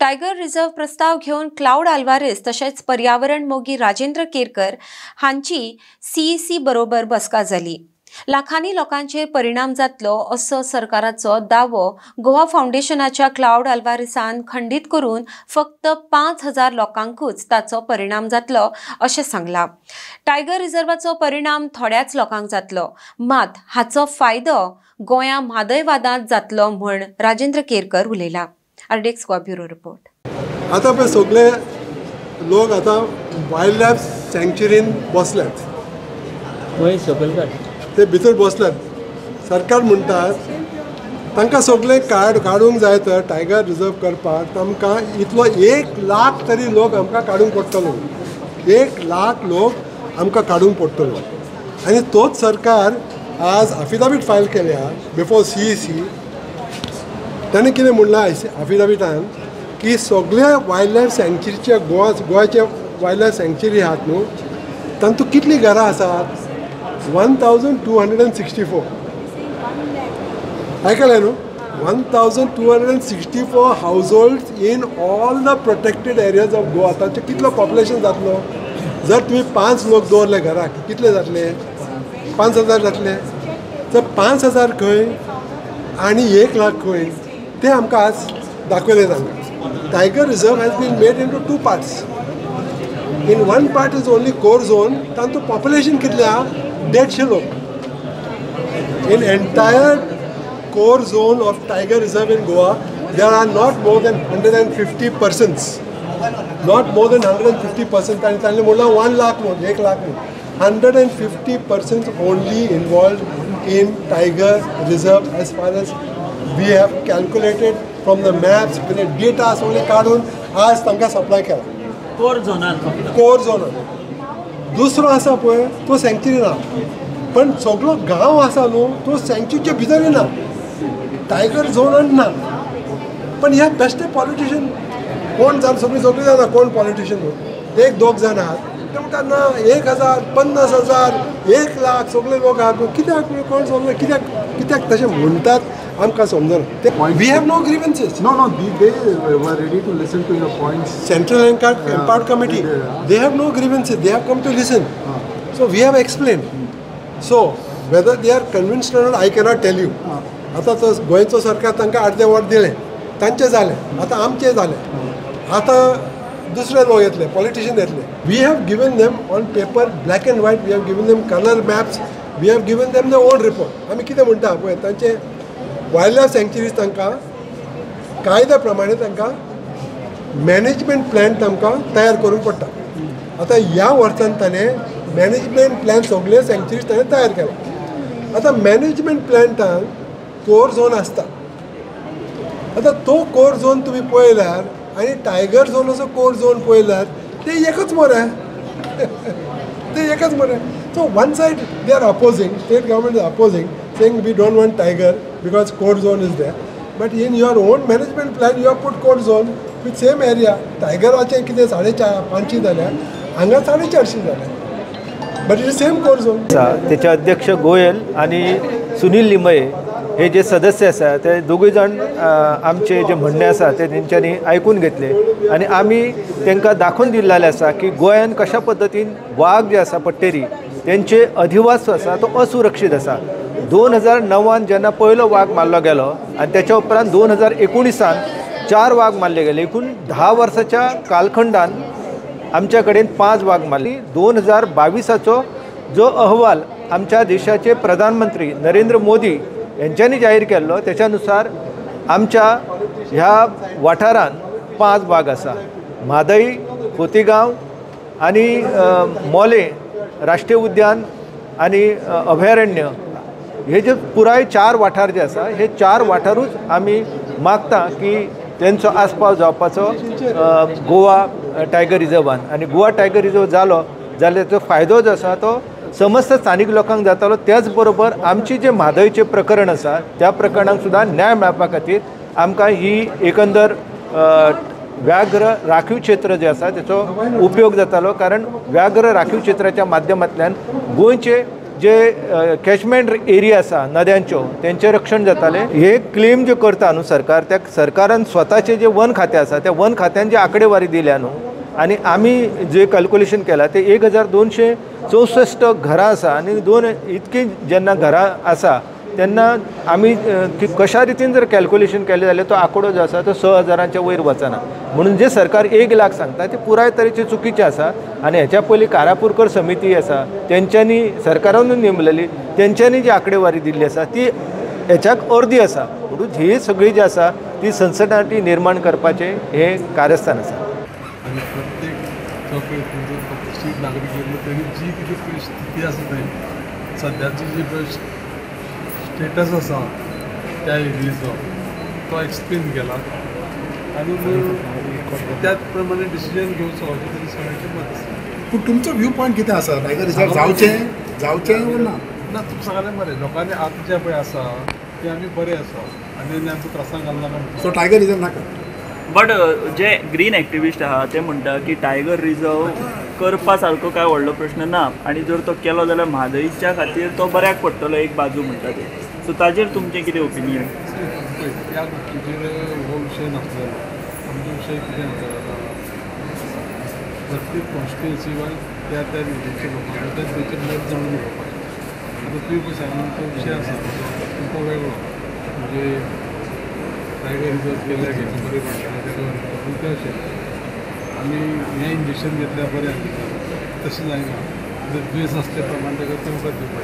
Tiger reserve प्रस्ताव घेवन cloud Alvarez तशेंच पर्यावरण मोगी राजेंद्र केरकर हांची सीईसी बरोबर बसका जाली. लाखांनी लोकांचेर परिणाम जातलो असो सरकाराचो दावो गोवा फावंडेशनाच्या क्लाउड आल्वारेसान खंडीत करून फक्त 5,000 लोकांकूच ताचो परिणाम जातलो अशें सांगलां. टायगर रिझर्वाचो परिणाम थोड्याच लोकांक जातलो, मात हाचो फायदो गोंया म्हादय वादांत जातलो म्हूण Rajendra Kerkar उलयला. RDX Goa bureau report. आतां पळय सगळे लोक आतां वायल्ड लायफ सँक्चुरीन बसल्यात, ते भितर बसल्यात. सरकार म्हणटात तांकां सगळे काडूंक जाय तर टायगर रिजर्व करपाक तांकां इतलो 1 लाख तरी लोक आमकां काडूंक पडटलो, 1 लाख लोक आमकां काडूंक पडटलो. आनी तोच सरकार आज अफिदावीट फायल केल्या बिफोर सीईसी. ताणें कितें म्हणलां अफिदाविटान की सगळ्या वायल्ड लायफ सँक्चुरीच्या गोंयच्या वायल्ड लायफ सँक्चुरी आहात न्हू, तातूंत कितलीं घरां आसात? 1264. आयकलें न्हू? 1264 households in all the protected areas of Goa. तांचें कितलो पॉप्युलेशन जातलो? जर तुमी 5 लोक दवरले घराक कितले जातले? 5,000 जातले. तर 5,000 खंय आनी 1 लाख खंय, तें आमकां आज दाखयलें तांकां. Tiger reserve has been made into 2 parts. In one part is only core zone, तांतूं population कितलें आहा? 150 लोक. In entire core zone of tiger reserve in Goa there are not more than 150 persons, not more than 150 persons. तांणी तांणी म्हणलां 1 लाख म्हणून, 1 लाख म्हणून. 150 persons only involved in tiger reserve as far as we have calculated from the maps, data सगळे काडून आज तांकां supply केला कोर झोनान. कोर झोनान. दुसरो आसा पळय तो सँक्चुरी ना, पण सगळो गांव आसा न्हू तो सँक्चुरीच्या भितरय ना, टायगर झोनान ना. पण ह्या बेश्टे पॉलिटिशन कोण जाण सगळीं सगळीं जाणा कोण पॉलिटिशन म्हणून, 1-2 जाण आहात ते म्हणटात ना 1,000, 50,000, 1 लाख सगळे लोक आहात. कित्याक कोण समजना, कित्याक कित्याक तशें म्हणटात आमकां समजना. ते we have no grievances. No, no, they were ready to listen to your points. Central Empowered Committee, they have no grievances, they have come to listen. So we have explained. So whether they are convinced or not, I cannot tell you. आतां तो गोंयचो सरकार तांकां अर्दें vote दिलें, तांचें जालें, आतां आमचें जालें, आतां दुसरे लोक येतले, पॉलिटिशियन येतले. We have given them on paper, black and white, we have given them colour maps, we have given them the own report. आमी कितें म्हणटा पळय, तांचे वायल्ड लायफ सँक्चुरीज तांकां कायद्या प्रमाणे तांकां मॅनेजमेंट प्लॅन तांकां तयार करूंक पडटा. आतां ह्या वर्सान ताणें मॅनेजमेंट प्लॅन सगळे सँक्चुरीज ताणें तयार केला. आतां मॅनेजमेंट प्लॅनान कोर झोन आसता. आतां तो कोर झोन तुमी पळयल्यार आनी टायगर झोनाचो कोर झोन पळयल्यार ते एकच मरे, ते एकच मरे. So one side they are opposing, state government is opposing, saying we don't want tiger because core zone is there. But in your own management plan you have put core zone with same area. टायगराचें कितें 450 जाल्यार हांगा 450 जाल्यार, but it is same core zone. तेचे अध्यक्ष गोयल आनी सुनील लिमये हे जे सदस्य आसा ते दोगूय जाण आमचे जे म्हणणें आसा ते तेंच्यांनी आयकून घेतले आनी आमी तांकां दाखोवन दिल्लें आसा की गोंयान कशा पद्दतीन वाग जे आसा पट्टेरी तेंचे अधिवास जो आसा तो असुरक्षीत आसा. 2009 जेन्ना पयलो वाग मारलो गेलो आनी तेच्या उपरांत 2019 4 वाग मारले गेले. एकूण 10 वर्साच्या कालखंडान आमच्या कडेन 5 वाग मारली. 2022 जो अहवाल आमच्या देशाचे प्रधानमंत्री नरेंद्र मोदी यांच्यांनी जाहीर केल्लो त्याच्यानुसार आमच्या ह्या वाठारान 5 वाग आसा. म्हादई, खोतीगांव आनी मोले राष्ट्रीय उद्यान आनी अभयारण्य हे जे पुराय 4 वाठार जे आसा हे 4 वाठारूच आमी मागता की तेंचो आस्पाव जावपाचो गोवा टायगर रिजर्वान. आनी गोवा टायगर रिजर्व जालो जाल्यार तेचो फायदो जो आसा तो समस्त स्थानीक लोकांक जातालो, त्याच बरोबर आमची जे म्हादयचें प्रकरण आसा त्या प्रकरणाक सुद्दां न्याय मेळपा खातीर आमकां ही एकंदर व्याघ्र राखीव क्षेत्र जे आसा तेचो उपयोग जातालो. कारण व्याघ्र राखीव क्षेत्राच्या माध्यमांतल्यान गोंयचे जे कॅचमेंट एरिया आसा नद्यांच्यो तेंचें रक्षण जातालें. हे क्लेम जे करता न्हू सरकार, त्या सरकारान स्वताचे जे वन खातें आसा त्या वन खात्यान जे आंकडेवारी दिल्या न्हू आनी आमी जे कॅल्कुलेशन केलां ते 1264 घरां आसा आनी दोन इतकी जेन्ना घरां आसा तेन्ना आमी कशा रितीन जर कॅल्कुलेशन केलें जाल्यार तो आंकडो जो आसा तो 6000च्या वयर वचना. म्हणून जे सरकार 1 लाख सांगता ते पुराय तरेचें चुकीचें आसा. आनी हेच्या पयलीं कारापूरकर समिती आसा तेंच्यांनी सरकारानूच नेमलेली, तेंच्यांनी जी आंकडेवारी दिल्ली आसा ती हेच्याक अर्दी आसा. म्हणून ही सगळी जी आसा ती सनसनाटी निर्माण करपाचें हें कारस्थान आसा. आनी प्रत्येक जो पळय तुमचो प्रतिश्ठीत नागरीक येयलो तेणी जी कितें परिस्थिती आसा थंय सद्याची जी पळय स्टेटस आसा त्या एरियेचो तो एक्सप्लेन केला आनी त्याच प्रमाणे डिसिजन घेवचो अशें तरी सगळ्यांचें मत आसा. पूण तुमचो व्यू पॉयंट कितें आसा? टायगर रिजर्व जावचें जावचें वो ना? ना, तुमकां सगळ्यांक बरें लोकांनी आतां जें पळय आसा तें आमी बरें आसा आनी आमकां त्रासांक घालना. सो टायगर रिजर्व नाका. बट जे ग्रीन एक्टिविस्ट आहा ते म्हणटा की टायगर रिजर्व करपा सारको काय व्हडलो प्रश्न ना आनी जर तो केलो जाल्यार म्हादईच्या खातीर तो बऱ्याक पडटलो एक बाजू म्हणटा ते. सो ताजेर तुमचें कितें ओपिनियन? पळय त्या गोश्टीचेर हो विशय नासलेलो. आमचो विशय कितें आसा प्रत्येक कॉन्स्टिट्युएन्सी वायज त्या त्या रिजनच्या लोकांक त्या तेचेर मत जाणून घेवपाचें. आतां तुवें पळय सांगून तो विशय आसा तो वेगळो, म्हणजे टायगर रिजर्व केल्यार घेतलें बरें पडटलें तेका, पूण तें अशें आमी हें इंजेक्शन घेतल्यार बरें जाता तशें जायना. दुयेंस आसल्या प्रमाणे ताका तें वखद दिवपाचें.